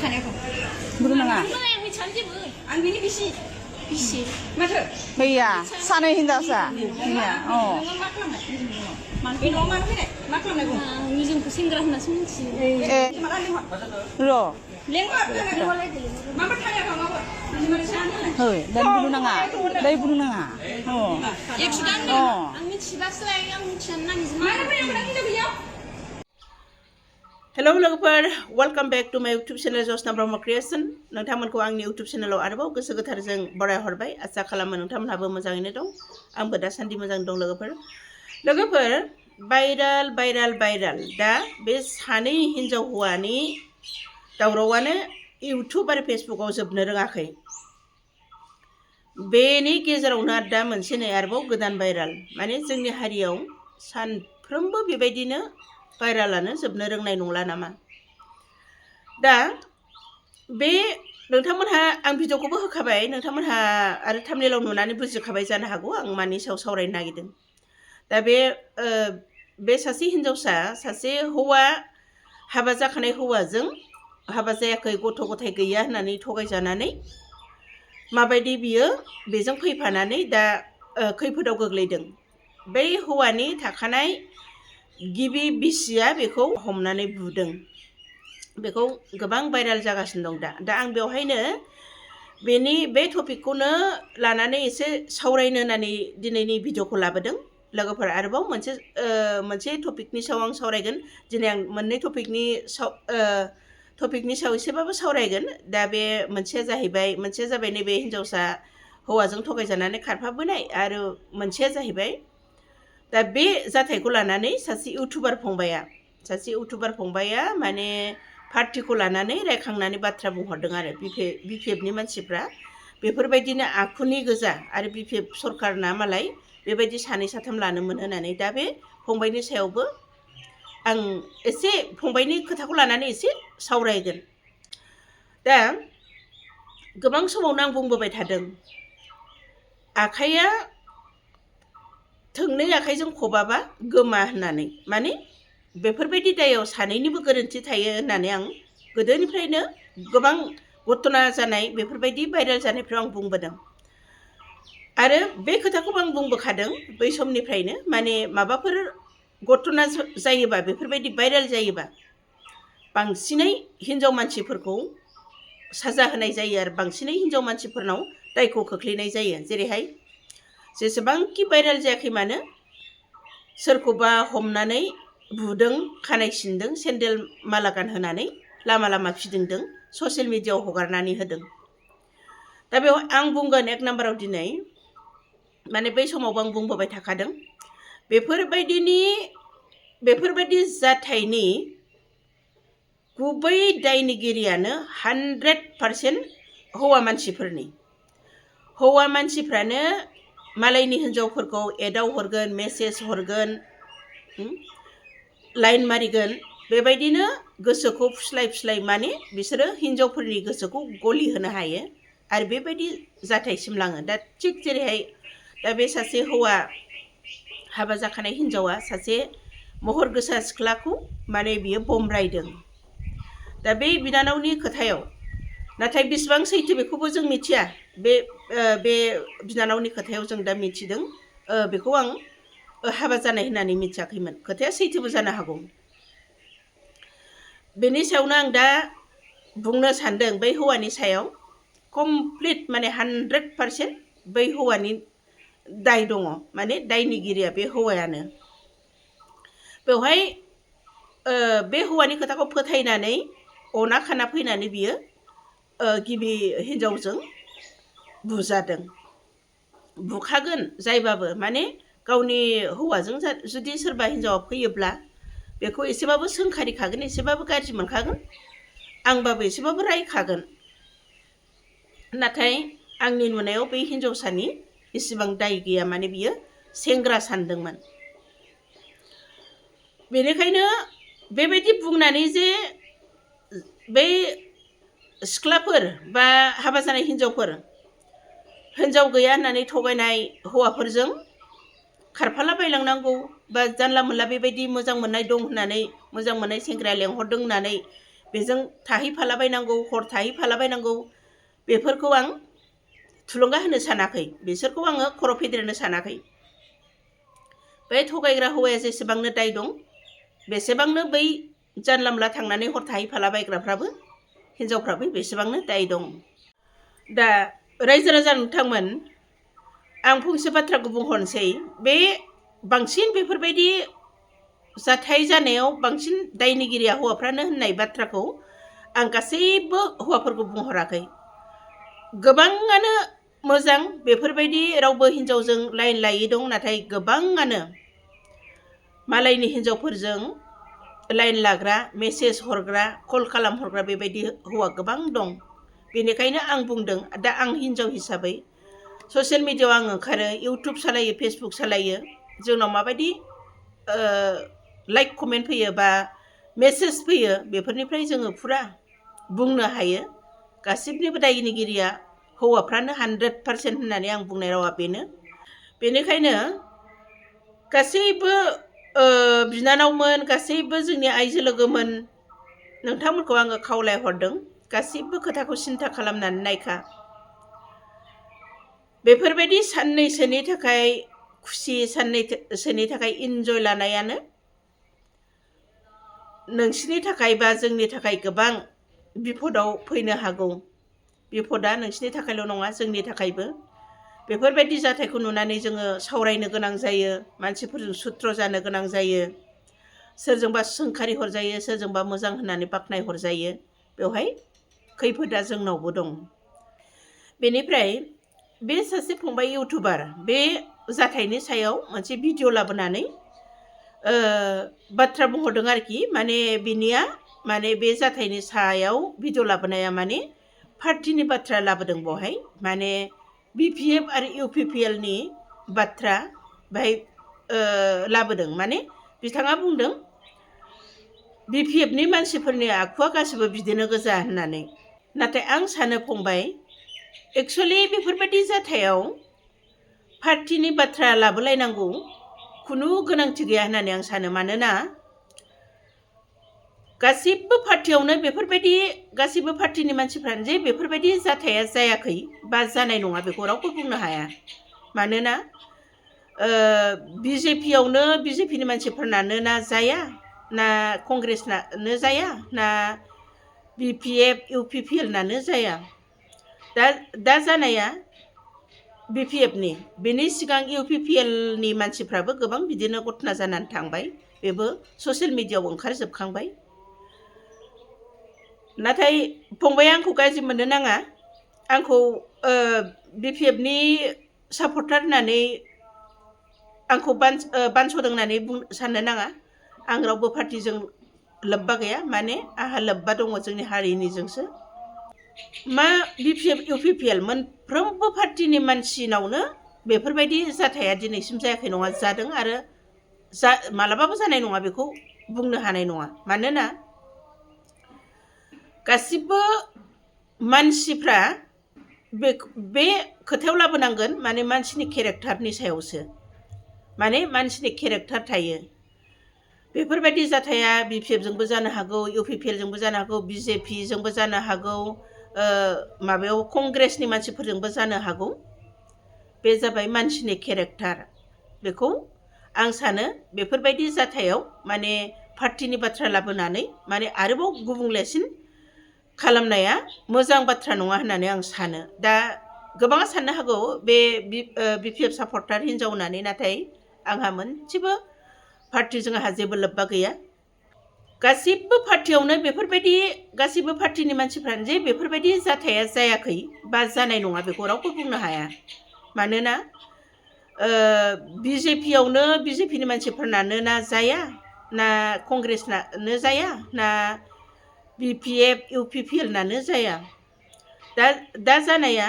थानायखौ बुंनो नाङा आं मिथियानोजेबो आं बिनि बिसि माथो गैया सानै हिनजावसा गैया अ नोङो मा खालामनाय बे न'आव मानो फैनाय मा खालामनाय बुं आं जोंखौ सेंग्रा होननासो मिथियो ए माला लेंहर र' लेंहर माबा थानायाव माबा hei dan bunuh nanga dari bunuh nanga oh आं मिथिबासो आं मिथियानो नागिरजोबो मानो फैनाय हिनजाव हेलो लोगोफोर वेलकम बैक टू माय यूट्यूब चैनल जसना ब्रह्म क्रिएशन नोंथांमोनखौ आंनि यूट्यूब चैनलाव आरोबाव गोसो गोथारजों बराय हरबाय आसा खालामो नोंथांमोनहाबो मोजाङैनो दं आंबो दासान्दि मोजां दं लोगोफोर भाइराल दा बे सानै हिनजाव हौवानि दावरावानो यूट्यूब आरो फेसबुकआव जोबनो रोङाखै बेनि गेजेरावनो दा मोनसे नै आरोबाव गोदान भाइराल माने जोंनि हारियाव सानफ्रोमबो बेबायदिनो भाइरालानो जोबनो रोंनाय नंला नामा दा बे नोंथांमोनहा आं भिडिअखौबो होखाबाय नोंथांमोनहा आरो थाम्बनेलाव नुनानै बुजिखाबाय जानो हागौ आं मानि सायाव सावरायनो नागिरदों दा बे सासे हिनजावसा सासे हौवा हाबा जाखानाय हौवाजों हाबा जायाखै गथ' गथाय गैया होननानै थगायजानानै माबायदि बियो बेजों फैफानानै दा खैफोदाव गोग्लैदों बै हौवानि थाखानाय गिबि बिसिया बेखौ हमनानै बुदों बेखौ गोबां भाइराल जागासिनो दं दा आं बेवहायनो बे टपिकखौनो लानानै एसे सावरायनो होननानै दिनैनि भिडिअखौ लाबोदों लोगोफोर आरोबाव मोनसे टपिकनि सायाव आं सावरायगोन दिनै आं मोननै टपिकनि सायाव एसेबाबो सावरायगोन दा बे मोनसेया जाबाय नैबे हिनजावसा हौवाजों थगायजानानै खारफाबोनाय आरो मोनसेया जाहैबाय दा बे जाथायखौ लानानै सासे इउटुबार फंबाया माने पार्टिखौ लानानै रायखांनानै बाथ्रा बुंहरदों आरो बिपिएफनि मानसिफ्रा बेफोरबायदिनो आखुनि गोजा आरो बिपिएफ सरकारना मालाय बेबायदि सानै साथाम लानोमोन होननानै दा बे फंबायनि सायावबो आं एसे फंबायनि खोथाखौ लानानै एसे सावरायगोन दा गोबां समावनो आं बुंबोबाय थादों आखाइया थोंनै आखाइजों खबाबा गोमा होननानै माने बेफोरबायदि दायाव सानैनिबो गोरोन्थि थायो होननानै आं गोदोनिफ्रायनो गोबां घटना जानाय बेफोरबायदि भाइराल जानायफ्राव आं बुंबोदों आरो बे खोथाखौबो आं बुंबोखादों बै समनिफ्रायनो माने माबाफोर घटना जायोबा बेफोरबायदि भाइराल जायोबा बांसिनै हिनजाव मानसिफोरखौ साजा होनाय जायो आरो बांसिनै हिनजाव मानसिफोरनाव दायखौ खोख्लैनाय जायो जेरैहाय जेसेबांखि भाइराल जायाखै मानो सोरखौबा हमनानै बुदों खानाय सिनदों सेन्देल माला गानहोनानै लामा फिदिंदों ससियेल मिडियाआव हगारनानै होदों दा बेयाव आं बुंगोन एक नाम्बाराव दिनै माने बै समावबो आं बुंबोबाय थाखादों बेफोरबायदि जाथायनि गुबै दायनिगिरियानो 100% हौवा मानसिफ्रानो मालायनि हिनजावफोरखौ एदाव हरगोन मेसेज हरगोन लाइन मारिगोन बेबायदिनो गोसोखौ फुस्लाय माने बिसोरो हिनजावफोरनि गोसोखौ गलि होनो हायो आरो बेबायदि जाथायसिम लाङो दा थिग जेरैहाय दा बे सासे हौवा हाबा जाखानाय हिनजावा सासे महर गोसा सिख्लाखौ माने बियो बमब्रायदों दा बे बिनानावनि खोथायाव नाथाय बेसेबां सैथो बेखौबो जों मिथिया बे बिनानावनि खोथायाव जों दा मिथिदों बेखौ आं हाबा जानाय होननानै मिथियाखैमोन खोथाया सैथोबो जानो हागौ बेनि सायावनो आं दा बुंनो सानदों बै हौवानि सायाव कमप्लिट माने 100% बै हौवानि दाय दङ माने दायनिगिरिया बे हौवायानो बेवहाय बे हौवानि खोथाखौ फोथायनानै अना खाना फैनानै बियो गिबि हिनजावजों बुजादों बुखागोन जायबाबो माने गावनि हौवाजों जुदि सोरबा हिनजावा फैयोब्ला बेखौ एसेबाबो सोंखारिखागोन एसेबाबो गाज्रि मोनखागोन आंबाबो एसेबाबो रायखागोन नाथाय आंनि नुनायाव बै हिनजावसानि इसेबां दाय गैया माने बियो सेंग्रा सानदोंमोन बेनिखायनो बेबायदि बुंनानै जे बै सिख्लाफोर बा हाबा जानाय हिनजाव गैया होननानै थगायनाय हौवाफोरजों खारफाला बायलांनांगौ बा जानला मोनला बेबायदि मोजां मोननाय दं होननानै मोजां मोननाय सेंग्राया लेंहरदों होननानै बेजों थाहैफालाबायनांगौ हर थाहैफालाबायनांगौ बेफोरखौ आं थुलुंगा होनो सानाखै बिसोरखौ आङो खर' फेदेरनो सानाखै बे थगायग्रा हौवाया जेसेबांनो दाय दं बेसेबांनो बै जानला मोनला थांनानै हर थाहैफालाबायग्राफ्राबो हिनजावफ्राबो बेसेबांनो दाय दं दा रायजो राजा नोंथांमोन आं फंसे बाथ्राखौ बुंहरनोसै बे बांसिन बेफोरबायदि जाथाय जानायाव बांसिन दायनिगिरिया हौवाफ्रानो होननाय बाथ्राखौ आं गासैबो हौवाफोरखौ बुंहराखै गोबाङानो मोजां बेफोरबायदि रावबो हिनजावजों लाइन लायै दं नाथाय गोबाङानो मालायनि हिनजावफोरजों लाइन लाग्रा मेसेज हरग्रा कल खालामहरग्रा बेबायदि हौवा गोबां दं बेनिखायनो आं बुंदों दा आं हिनजाव हिसाबै ससियेल मिडियायाव आं ओंखारो इउटुब सालायो फेसबुक सालायो जोंनाव माबायदि लाइक कमेन्ट फैयो बा मेसेज फैयो बेफोरनिफ्राय जोङो फुरा बुंनो हायो गासिबनिबो दायनिगिरिया हौवाफ्रानो 100% होननानै आं बुंनाय रावा बेनो बेनिखायनो गासैबो बिनानावमोन गासैबो जोंनि आइजो लोगोमोन नोंथांमोनखौ आङो खावलायहरदों गासैबो खोथाखौ सिन्था खालामनानै नायखा बेफोरबायदि साननैसोनि थाखाय खुसि साननैसोनि थाखाय इन्जय लानायानो नोंसिनि थाखाय बा जोंनि थाखाय गोबां बिपदाव फैनो हागौ बिपदा नोंसिनि थाखायल' नङा जोंनि थाखायबो बेफोरबायदि जाथायखौ नुनानै जोङो सावरायनो गोनां जायो मानसिफोरजों सुत्र जानो गोनां जायो सोरजोंबा सोंखारि हरजायो सोरजोंबा मोजां होननानै बाख्नाय हरजायो बेवहाय खैफोदा जोंनावबो दं बेनिफ्राय बे सासे फंबाय इउटुबार बे जाथायनि सायाव मोनसे भिडिअ लाबोनानै बाथ्रा बुंहरदों आरोखि माने बिनिया माने बे जाथायनि सायाव भिडिअ लाबोनाया माने पार्टिनि बाथ्रा लाबोदों बेवहाय माने BPF आरो UPPL नि बाथ्रा बेहाय लाबोदों माने बिथाङा बुंदों BPF नि मानसिफोरनि आखुआ गासिबो बिदिनो गोजा होननानै नाथाय आं सानो फंबाय एक्सुअलि बेफोरबायदि जाथायाव पार्टिनि बाथ्रा लाबोलायनांगौ खुनु गोनांथि गैया होननानै आं सानो मानोना गासिबो पार्टियावनो बेफोरबायदि गासिबो पार्टिनि मानसिफ्रानो जे बेफोरबायदि जाथाया जायाखै बा जानाय नङा बेखौ रावबो बुंनो हाया मानोना BJPयावनो BJPनि मानसिफोरनानो ना जाया ना कंग्रेसनानो जाया ना BPF UPPL नानो जाया दा जानाया BPFनि बेनि सिगां UPPLनि मानसिफ्राबो गोबां बिदिनो घटना जानानै थांबाय बेबो ससियेल मिडियायाव ओंखारजोबखांबाय नाथाय फंबाया आंखौ गाज्रि मोननो नाङा आंखौ BPFनि सापर्टार होननानै आंखौ बानस'दों होननानै साननो नाङा आं रावबो पार्टिजों लोब्बा गैया माने आंहा लोब्बा दङ जोंनि हारिनिजोंसो मा BPF UPPL मोनफ्रोमबो पार्टिनि मानसिनावनो बेफोरबायदि जाथाया दिनैसिम जायाखै नङा जादों आरो मालाबाबो जानाय नङा बेखौ बुंनो हानाय नङा मानोना गासिबो मानसिफ्रा बे खोथायाव लाबोनांगोन माने मानसिनि केरेक्टारनि सायावसो माने मानसिनि केरेक्टार थायो बेफोरबायदि जाथाया BPFजोंबो जानो हागौ UPPLजोंबो जानो हागौ BJPजोंबो जानो हागौ माबायाव कंग्रेसनि मानसिफोरजोंबो जानो हागौ बे जाबाय मानसिनि केरेक्टार बेखौ आं सानो बेफोरबायदि जाथायाव माने पार्टिनि बाथ्रा लाबोनानै माने आरोबाव गुबुंलेसिन खालामनाया मोजां बाथ्रा नङा होननानै आं सानो दा गोबाङा साननो हागौ बे BPF सापर्टार हिनजाव होननानै नाथाय आंहा मोनसेबो पार्टिजों आंहा जेबो लोब्बा गैया गासिबो पार्टियावनो बेफोरबायदि गासिबो पार्टिनि मानसिफ्रानो जे बेफोरबायदि जाथाया जायाखै बा जानाय नङा बेखौ रावबो बुंनो हाया मानोना BJPयावनो BJPनि मानसिफोरनानो ना जाया ना कंग्रेसनानो जाया ना BPF UPPL नानो जाया दा जानाया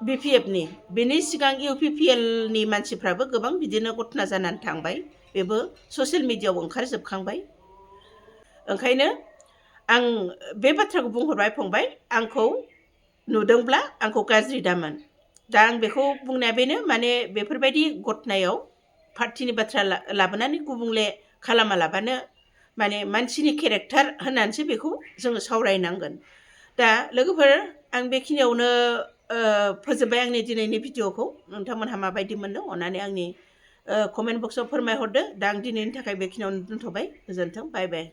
BPFनि बेनि सिगां UPPLनि मानसिफ्राबो गोबां बिदिनो घटना जानानै थांबाय बेबो ससियेल मिडियायाव ओंखारजोबखांबाय ओंखायनो आं बे बाथ्राखौ बुंहरबाय फंबाय आंखौ नुदोंब्ला आंखौ गाज्रि दामोन दा आं बेखौ बुंनाया बेनो माने बेफोरबायदि घटनायाव पार्टिनि बाथ्रा लाबोनानै गुबुंले खालामालाबानो माने मानसिनि केरेक्टार होननानैसो बेखौ जोङो सावरायनांगोन। दा लोगोफोर आं बेखिनियावनो फोजोब्बाय आंनि दिनैनि भिडिअ'खौ। नोंथांमोनहा माबायदि मोनदों अननानै आंनि कमेन्ट बक्सआव फोरमायहरदो। दा आं दिनैनि थाखाय बेखिनियावनो दोनथ'बाय। गोजोन्थों। बाय बाय।